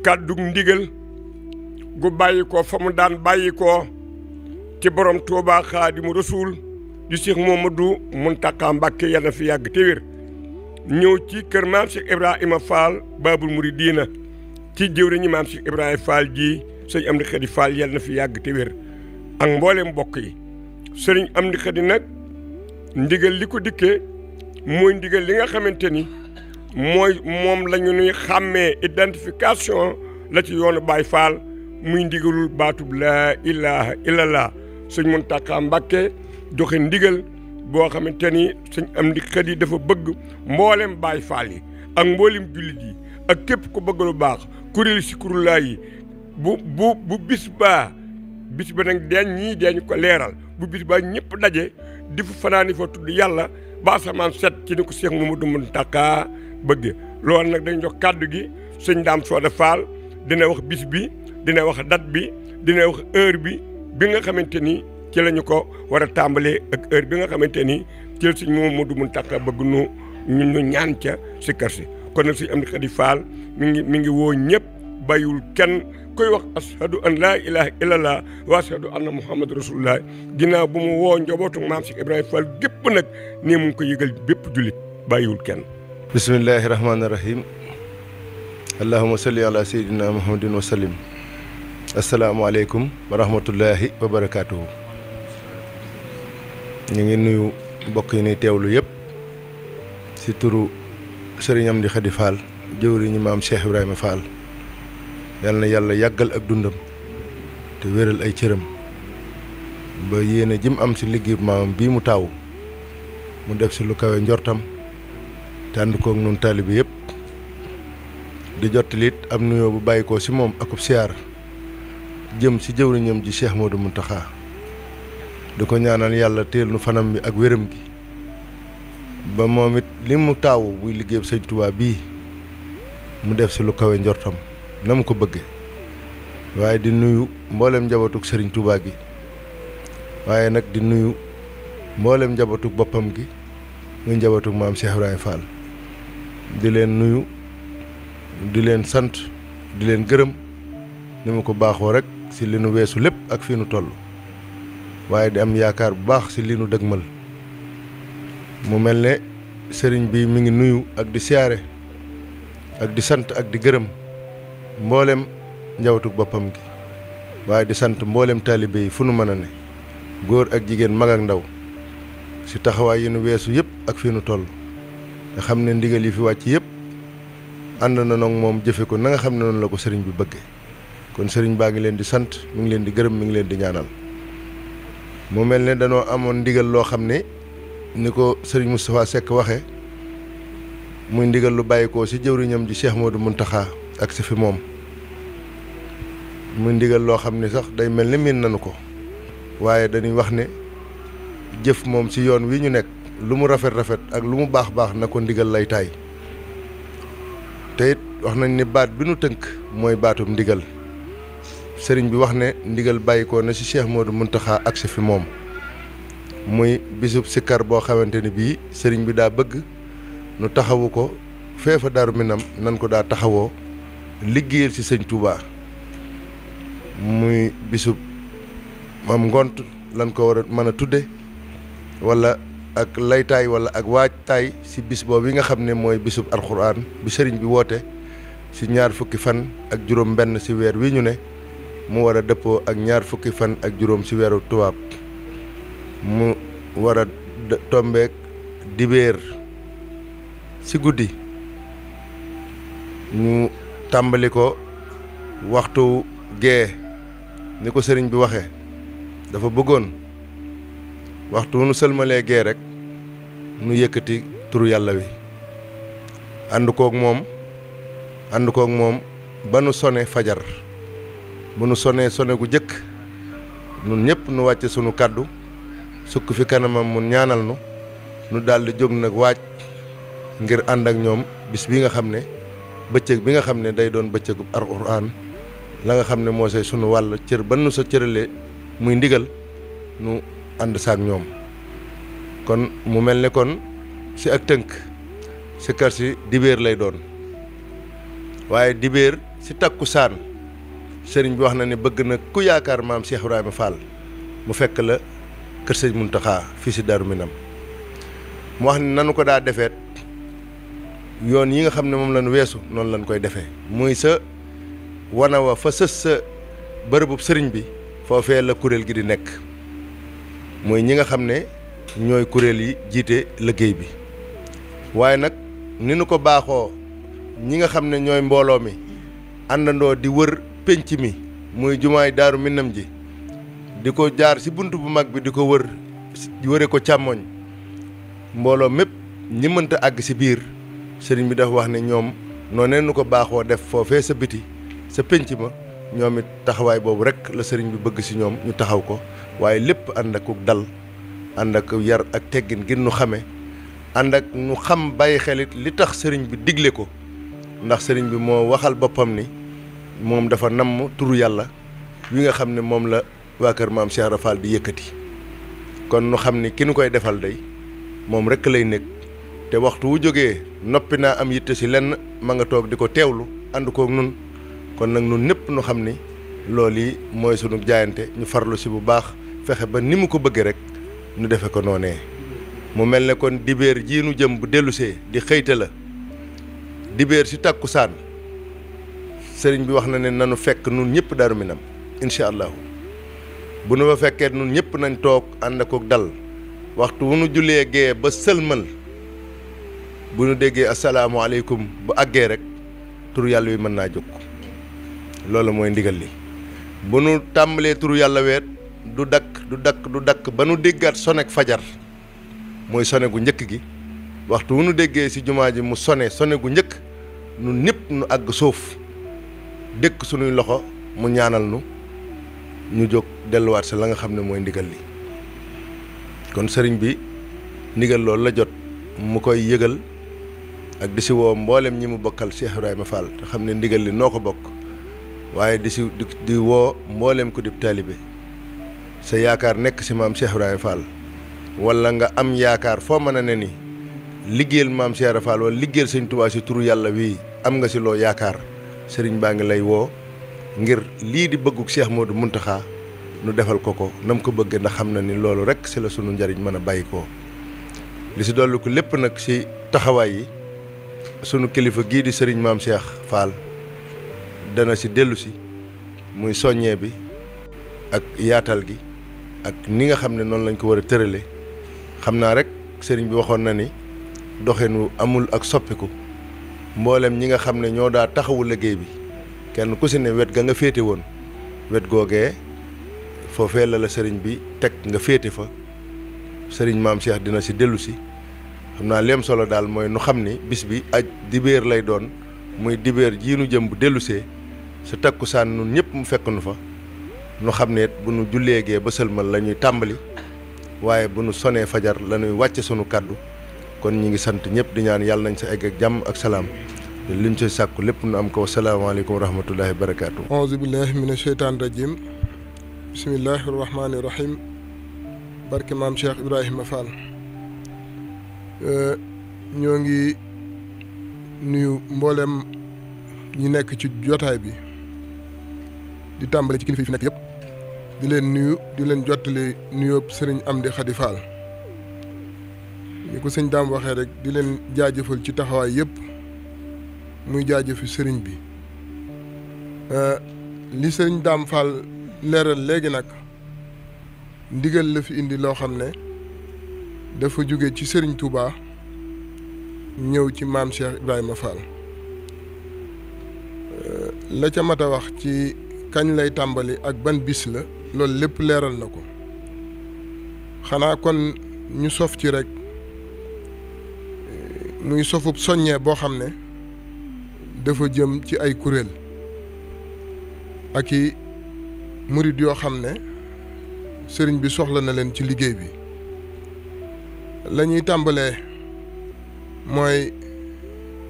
kàddu ndigal gu bàyyi ko fa mu daan bàyyi ko ci borom Tuubaa Xaadimu Rasuul di Cheikh Mouhamadou Mountakha Mbacké yal na fi yàgg te wér ñëw ci kër maam Cheikh Ibrahima Fall Babul Mouridina ci jëwriñu maam Cheikh Ibrahima Fall ji sëñ Amdi Khady Fall yal na fi yàgg te wér ak mboolem mbokk yi sëriñ Amdi Khady nag ndigal li ko dikkee mooy ndigal li nga xamante ni mooy moom la ñu nuy xàmmee identification la ci yoonu Baay Fall muy ndigalul baatub laa ilaha illallah sëñ Mountakha Mbacké joxe ndigal boo xamante ni sëñ Amdi Khady dafa bëgg mboolem Baay Fall yi ak mboolem jullit yi ak képp ku bëgg lu baax kuréel si kurulaa yi bu bis ba nag deeñu ko leeral bu bis baa ñëpp daje di fa fanaani fa tudd yàlla ba asamaan set ci ni ko Cheikh Mouhamadou Mountakha bëgg loolu nag dañ jox kàddu gi sëñ Dame Soda Fall dina wax bis bi dina wax date bi dina wax heure bi nga xamante ni ci la ñu ko war a tàmbalee ak heure bi nga xamante ni ci la sëñ Mouhamadou Mountakha bëgg ñu ñaan ca si kër si kon nag sëñ Amdi Khady Fall mi ngi woo ñëpp bàyyiwul kenn koy wax ashadu an laa ilaha illallah wa ashadu anna muhammad rasulullah ginnaaw bu mu woo njabootu maam Cheikh Ibrahima Fall gépp nag nii mu ngi ko yëgal bépp jullit bàyyiwul kenn. bismillahi rahmaani rahim allahumma salli ala sayyidina muhammadin wa sallim. asalaamaaleykum wa rahmatullahi wa barakaatuhu. ñu ngi nuyu mbokk yi ni teewlu yëpp si turu Serigne Amdi Khady Fall jëwriñu maam Cheikh Ibrahima Fall yal na yàlla yàggal ak dundam te wéral ay cëram ba yéene jim am si liggéey maamam bii mu taawu mu def si lu kawe njortam te ànd koog nun taalibi yëpp di jottalit am nuyoo bu bàyyi ko si moom akub siyaar jëm si jëwriñam ji Cheikh Modou Mountakha di ko ñaanal yàlla teel nu fanam bi ak wéram gi ba moom it li mu taawu buy liggéey sëñ Tuubaa bii mu def si lu kawe njortam na mu ko bëgge waaye di nuyu mboolem njabootug sëriñ Tuubaa gi waaye nag di nuyu mboolem njabootug boppam gi muy njabootug maam Cheikh Ibrahima Fall di leen nuyu di leen sant di leen gërëm ni mu ko baaxoo rek si li nu weesu lépp ak fii nu toll waaye di am yaakaar bu baax si li nu dëgmal mu mel ne sëriñ bi mi ngi nuyu ak di siyaare ak di sant ak di gërëm mboolem njabootug boppam gi waaye di sant mboolem taalibe yi fu nu mën a ne góor ak jigéen mag ak ndaw si taxawaay yi nu weesu yëpp ak fii nu toll nga xam ne ndigal yi fi wàcc yëpp ànd na noog moom jëfe ko na nga xam ne noonu la ko sëriñ bi bëggee kon sëriñ baa ngi leen di sant mi ngi leen di gërëm mi ngi leen di ñaanal mu mel ne danoo amoon ndigal loo xam ne ni ko sëriñ Moustapha Seck waxee muy ndigal lu bàyyikoo si jëwriñam ji Cheikh Modou Mountakha ak si fi moom muy ndigal loo xam ne sax day mel ni miin nañu ko waaye dañuy wax ne jëf moom si yoon wi ñu nekk lu mu rafet rafet ak lu mu baax baax na ko ndigal lay taay te it wax nañ ni baat bi nu tënk mooy baatum ndigal sëriñ bi wax ne ndigal bàyyikoo na si Cheikh Modou Mountakha ak si fi moom muy bisub sikkar boo xamante ni bii sëriñ bi daa bëgg nu taxawu ko feefa Daaru Minam nan ko daa taxawoo liggéeyal si sëñ Touba muy bisub am ngont lan ko war a mën a tudde wala ak laytaay wala ak waajtaay si bis boobu yi nga xam ne mooy bisub alxuraan bi sëriñ bi woote si ñaar fukki fan ak juróom benn si weer wi ñu ne mu war a dëppoo ak ñaar fukki fan ak juróom si weeru tubaab mu war a tombeek dibéer si guddi ñu tàmbali ko waxtu gee ni ko sëriñ bi waxee dafa bëggoon waxtu nu sëlmalee gee rek nu yëkkati turu yàlla wi ànd koog moom ba nu sone fajar bu nu sonee sone gu jëkk nun ñëpp nu wàcce sunu kàddu sukk fi kanamam mu ñaanal nu daldi jóg nag waaj ngir ànd ak ñoom bis bi nga xam ne bëccëg bi nga xam ne day doon bëccëgu alxuraan la nga xam ne moo say sunu wàll cër ba nu sa cëralee muy ndigal nu ànd saak ñoom kon mu mel ne kon si ak tënk si kar si dibéer lay doon waaye dibéer si takkusaan sëriñ bi wax na ne bëgg na ku yaakaar maam Cheikh Ibrahima Fall mu fekk la kër sëñ Muntaxa fii si Daaru Minam mu wax ne nanu ko daa defeet yoon yi nga xam ne moom lañ weesu noonu lañ koy defee muy sa wana wa fa sës sa bërëbub sëriñ bi foofee la kuréel gi di nekk mooy ñi nga xam ne ñooy kuréel yi jiite liggéey bi waaye nag ni nu ko baaxoo ñi nga xam ne ñooy mbooloo mi àndandoo di wër pénc mi muy jumaay Daaru Minam ji di ko jaar ci bunt bu mag bi di ko wëre ko càmmoñ mbooloo mépp ñi mënta àgg ci biir sëriñ bi dafa wax ne ñoom noonee nu ko baaxoo def foofee sa biti sa pénc ma ñoom it taxawaay boobu rek la sëriñ bi bëgg ci ñoom ñu taxaw ko waaye lépp ànd ak dal ànd ak yar ak teggin ngir nu xame ànd ak nu xam bàyyi xelit li tax sëriñ bi digle ko ndax sëriñ bi moo waxal boppam ni moom dafa namm turu yàlla wi nga xam ne moom la waa kër maam Cheikh Ibra Fall di yëkkati kon nu xam ni ki nu koy defal day moom rek lay nekk te waxtu wu jógee noppi naa am yitte ci lenn ma nga toog di ko teewlu ànd kook nun kon nag nun ñëpp nu xam ni loolu yi mooy sunu jaayante ñu farlu ci bu baax fexe ba ni mu ko bëggee rek ñu defe ko noonee mu mel ne kon dibéer jii nu jëm bu dellusee di xëyte la dibéer ci takkusaan sëriñ bi wax na ne nanu fekk nun ñëpp Daaru Minam incha allahu bu nu fa fekkee nun ñëpp nañ toog ànd ak dal waxtu wu nu jullee gee ba sëlmal bu nu déggee asalaamaaleykum bu àggee rek turu yàlla wi mën naa jóg loolu mooy ndigal li bu nu tàmbalee turu yàlla weet du dakk ba nu déggaat sonek fajar mooy sone gu njëkk gi waxtu wu nu déggee ci jumaa ji mu sone gu njëkk nun ñëpp nu àgg suuf dëkk sunuy loxo mu ñaanal nu ñu jóg delluwaat sa la nga xam ne mooy ndigal li kon sëriñ bi ndigal loolu la jot mu koy yëgal ak di si woo mboolem ñi mu bokkal Cheikh Ibrahima Fall te xam ne ndigal li noo ko bokk waaye di woo mboolem ko di taalibe sa yaakaar nekk si maam Cheikh Ibrahima Fall wala nga am yaakaar foo mën a ne ni liggéeyal maam Cheikh Ibrahima Fall wala liggéeyal sëñ Tuubaa si turu yàlla wii am nga si loo yaakaar sëriñ baa ngi lay woo ngir lii di bëgguk Cheikh Modou Mountakha nu defal ko nam ko bëggee ndax xam na ni loolu rek si la sunu njariñ mën a bàyyi ko li si dolli ko lépp nag si taxawaay yi sunu kilifa gii di sëriñ maam Cheikh Fall dana si dellu si muy soññee bi ak yaatal gi ak ni nga xam ne noonu lañ ko war a tërale xam naa rek sëriñ bi waxoon na ni doxinu amul ak soppiku mboolem ñi nga xam ne ñoo daa taxawu liggéey bi kenn ku si ne wet ga nga féete woon wet googee foofee la sëriñ bi teg nga féete fa sëriñ maam Cheikh dina si dellu si xam naa leem solo daal mooy nu xam ni bis bi aj dibéer lay doon muy dibéer jii nu jëm bu dellusee sa takkusaan nun ñëpp mu fekk nu fa nu xam ne bu nu julleegee ba sëlmal la ñuy tàmbali waaye bu nu sonee fajar la ñuy wàcce sunu kàddu kon ñi ngi sant ñëpp di ñaan yàlla nañ sa egg ak jàmm ak salaam te liñ ci sàkku lépp nu am ko wasalaamaaleykum wa rahmatullahi wa barakaatu. auzu billahi mina sheytaan rajim bismillahi rahmaani rahim barke maam Cheikh Ibrahima Fall ñoo ngi nuyu mboolem ñi nekk ci jotaay bi di tàmbale ci kilifa yi fi nekk yëpp di leen nuyu di leen jottali nuyoo sëriñ Amdi Khady Fall ni ko sëñ daam waxee rek di leen jaajëfal ci taxawaay yëpp muy jaajëfi sëriñ bi li sëriñ daam Fall leeral léegi nag ndigal la fi indi loo xam ne dafa jóge ci sëriñ Touba ñëw ci maam Cheikh Ibrahima Fall la ca mat a wax ci kañ lay tàmbali ak ban bis la loolu lépp leeral na ko xanaa kon ñu sof ci rek muy sofub soññee boo xam ne dafa jëm ci ay kuréel ak i murit yoo xam ne sëriñ bi soxla na leen ci liggéey bi la ñuy tàmbalee mooy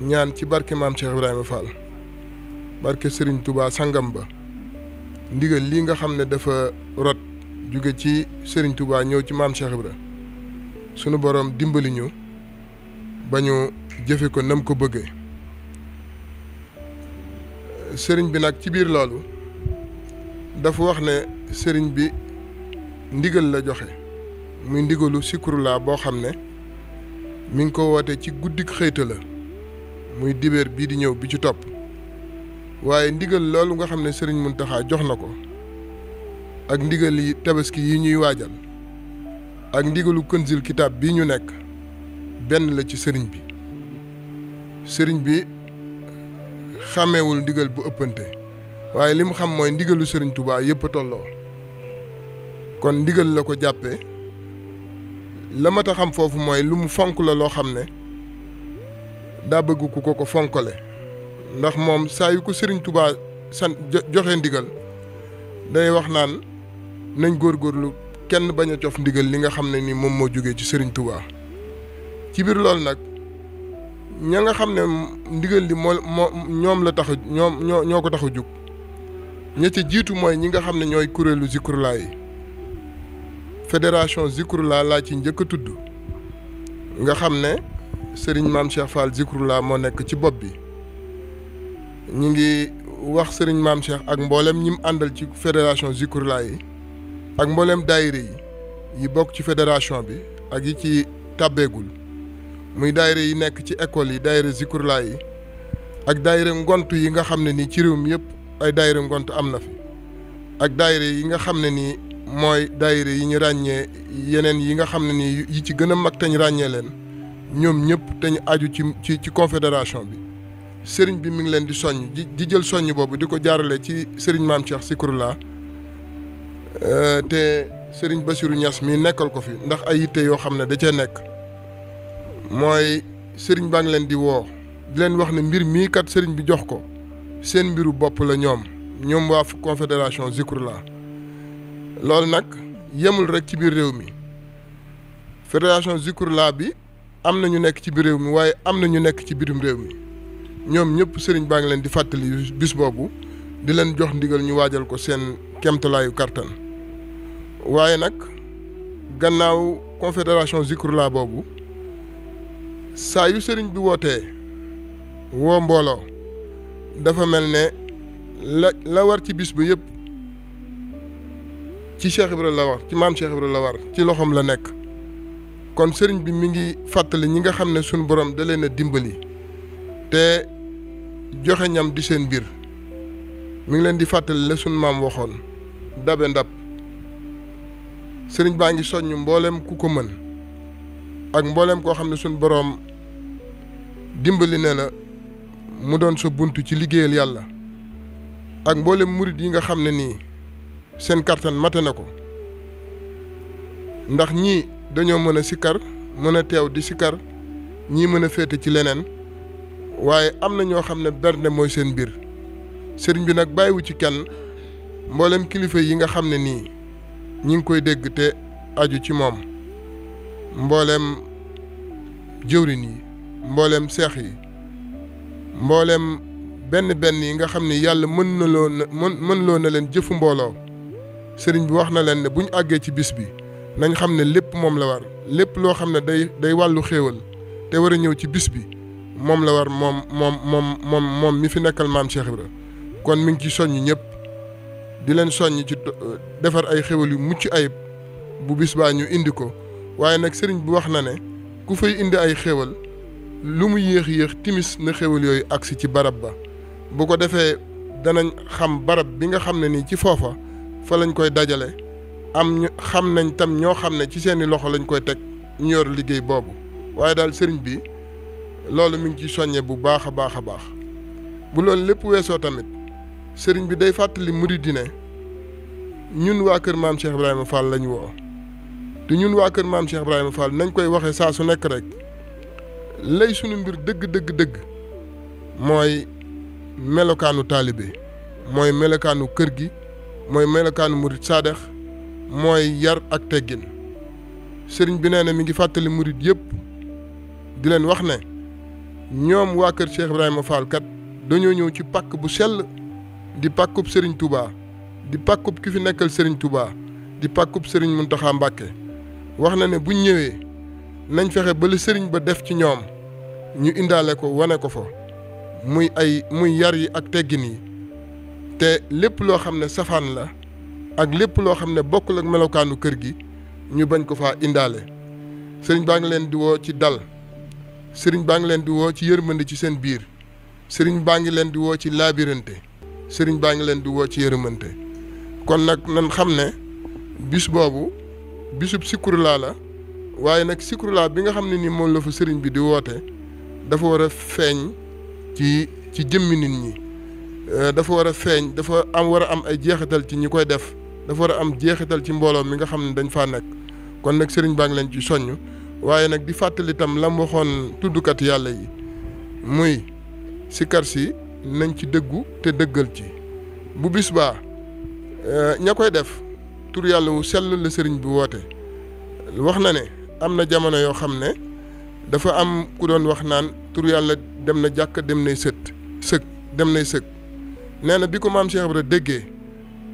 ñaan ci barke maam Cheikh Ibrahima Fall barke sëriñ Touba sangam ba ndigal lii nga xam ne dafa rot jóge ci sëriñ Touba ñëw ci maam Cheikh Ibra sunu boroom dimbali ñu ba ñu jëfe ko nam ko bëggee sëriñ bi nag ci biir loolu dafa wax ne sëriñ bi ndigal la joxe muy ndigalu Zikrullah boo xam ne mi ngi ko woote ci guddik xëyta la muy dibéer bii di ñëw bi ci topp waaye ndigal loolu nga xam ne sëriñ Muntaxa jox na ko ak ndigal yi tabaski yi ñuy waajal ak ndigalu Kanzul Kitab bii ñu nekk benn la ci sëriñ bi xàmmeewul ndigal bu ëppante waaye li mu xam mooy ndigalu sëriñ Touba yëpp a tolloo kon ndigal la ko jàppee la mat a xam foofu mooy lu mu fonk la loo xam ne daa bëgg ku ko fonkale ndax moom saa yu ko sëriñ Touba joxe ndigal day wax naan nañ góorgóorlu kenn bañ a cof ndigal li nga xam ne ni moom moo jógee ci sëriñ Touba ci biir loolu nag ña nga xam ne ndigal li ñoom la tax ñoo ko tax a jug ña ca jiitu mooy ñi nga xam ne ñooy kuréelu Zikrullah yi fédération Zikrullah laa ci njëkk a tudd nga xam ne sëriñ Maam Cheikh Fall Zikrullah moo nekk ci bopp bi ñi ngi wax sëriñ Maam Cheikh ak mboolem ñi mu àndal ci fédération Zikrullah yi ak mboolem daayira yi bokk ci fédération bi ak yi ci tàbbeegul muy daayira yi nekk ci école yi daayira Zikrullah yi ak daayira ngont yi nga xam ne nii ci réew mi yëpp ay daayira ngont am na fi ak daayira yi nga xam ne nii mooy daayira yi ñu ràññee yeneen yi nga xam ne nii yi ci gën a mag te ñu ràññee leen ñoom ñëpp te ñu aju ci confédération bi sëriñ bi mi ngi leen di soññ di jël soññ boobu di ko jaarale ci sëriñ Maam Cheikh Zikrullah te sëriñ Bassirou Niass mi nekkal ko fi ndax ay yitte yoo xam ne da cee nekk mooy sëriñ baa ngi leen di woo di leen wax ne mbir mii kat sëriñ bi jox ko seen mbiru bopp la ñoom waa confédération Zikrullah loolu nag yemul rek ci biir réew mi fédération Zikrullah bi am na ñu nekk ci biir réew mi waaye am na ñu nekk ci bitim réew mi ñoom ñëpp sëriñ baa ngi leen di fàttali bis boobu di leen jox ndigal ñu waajal ko seen kemtalaayu kartan waaye nag gannaaw confédération Zikrullah boobu saa yu sëriñ bi wootee woo mbooloo dafa mel ne la war ci bis ba yëpp ci Cheikh Ibra la war ci maam Cheikh Ibra la war ci loxoom la nekk kon sëriñ bi mi ngi fàttali ñi nga xam ne suñu borom da leen a dimbali te joxe ñam di seen biir mi ngi leen di fàttali la suñu maam waxoon dabe ndab sëriñ baa ngi soññ mboolem ku ko mën ak mboolem koo xam ne suñu borom dimbali ne la mu doon sa bunt ci liggéeyal yàlla ak mboolem murit yi nga xam ne nii seen kartan mate na ko ndax ñii dañoo mën a sikkar mën a teew di sikkar ñii mën a féete ci leneen waaye am na ñoo xam ne bernde mooy seen mbir sëriñ bi nag bàyyiwu ci kenn mboolem kilifa yi nga xam ne nii ñi ngi koy dégg te aju ci moom mboolem jëwrin yi mboolem seex yi mboolem benn yi nga xam ne yàlla mën loo na leen jëfu mbooloo sëriñ bi wax na leen ne bu ñu àggee ci bis bi nañ xam ne lépp moom la war lépp loo xam ne day wàllu xéewal te war a ñëw ci bis bi moom la war moom mi fi nekkal maam Cheikh Ibra kon mi ngi ci soññ ñëpp di leen soññ ci defar ay xéewal yu mucc ayib bu bis baa ñu indi ko waaye nag sëriñ bi wax na ne ku fay indi ay xéewal lu mu yéex timis na xéewal yooyu agsi ci barab ba bu ko defee danañ xam barab bi nga xam ne nii ci foofa fa lañ koy dajale am ñu xam nañ tam ñoo xam ne ci seeni loxo lañ koy teg ñu yor liggéey boobu waaye daal sëriñ bi loolu mi ngi ci soññe bu baax a baax a baax bu loolu lépp weesoo tamit sëriñ bi day fàttali murid yi ne ñun waa kër maam Cheikh Ibrahima Fall lañu woo te ñun waa kër maam Cheikh Ibrahima Fall nañ koy waxee saa su nekk rek lay sunu mbir dëgg mooy melokaanu taalibe mooy melokaanu kër gi mooy melokaanu murid saadex mooy yar ak teggin sëriñ bi nee na mi ngi fàttali murid yëpp di leen wax ne ñoom waa kër Cheikh Ibrahima Fall kat dañoo ñëw ci pàkk bu sell di pàkkub sëriñ Touba di pàkkub ki fi nekkal sëriñ Touba di pàkkub sëriñ Mountakha Mbacké wax na ne buñ ñëwee nañ fexe ba la sëriñ ba def ci ñoom ñu indaale ko wane ko fa muy yar yi ak teggin yi te lépp loo xam ne safaan la ak lépp loo xam ne bokkul ak melokaanu kër gi ñu bañ ko faa indaale. sëriñ baa ngi leen di woo ci dal, sëriñ baa ngi leen di woo ci yërmande ci seen biir, sëriñ baa ngi leen di woo ci laabirante, sëriñ baa ngi leen di woo ci yërmante. kon nag nan xam ne bis boobu bisub Zikrullah la, waaye nag Zikrullah bi nga xam ne ni moom la fa sëriñ bi di woote dafa war a feeñ ci jëmmi nit ñi, dafa war a feeñ, dafa war a am ay jeexital ci ñi koy def, dafa war a am jeexital ci mbooloo mi nga xam ne dañ faa nekk. kon nag sëriñ baa ngi leen ci soññ, waaye nag di fàttali itam la mu waxoon tuddkat yàlla yi muy sikar si nañ ci dëggu te dëggal ci. bu bis baa ña koy def tur yàlla wu sell la sëriñ bi woote. wax na ne am na jamono yoo xam ne dafa am ku doon wax naan tur yàlla dem na jàkk dem nay dem nay sëg. nee na bi ko maam Cheikh Ibra déggee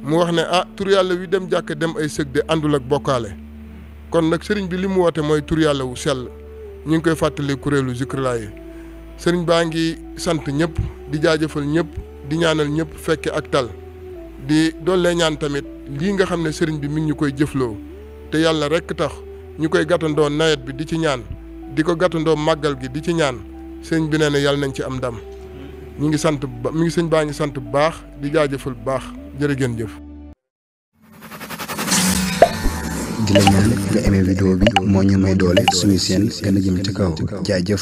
mu wax ne tur yàlla wi dem jàkk dem ay sëg de àndul ak bokkaale. kon nag sëriñ bi li mu woote mooy tur yàlla wu sell. ñu ngi koy fàttali kuréelu Zikrullah yi. sëriñ baa ngi sant ñëpp di jaajëfal ñëpp di ñaanal ñëpp fekke ak tal di doole ñaan tamit lii nga xam ne sëriñ bi mi ngi ñu koy jëfloo te yàlla rekk tax ñu koy gàttandoo nawet bi di ci ñaan di ko gàttandoo màggal gi di ci ñaan sëriñ bi nee na yàlla nañ ci am ndam. ñu ngi sant sëñ baa ngi sant bu baax di jaajëfal bu baax jërë ngeen jëf. di la ñaan nga aimé vidéo bi moo ñu may doole suñu seen gën a jëm ci kaw jaajëf.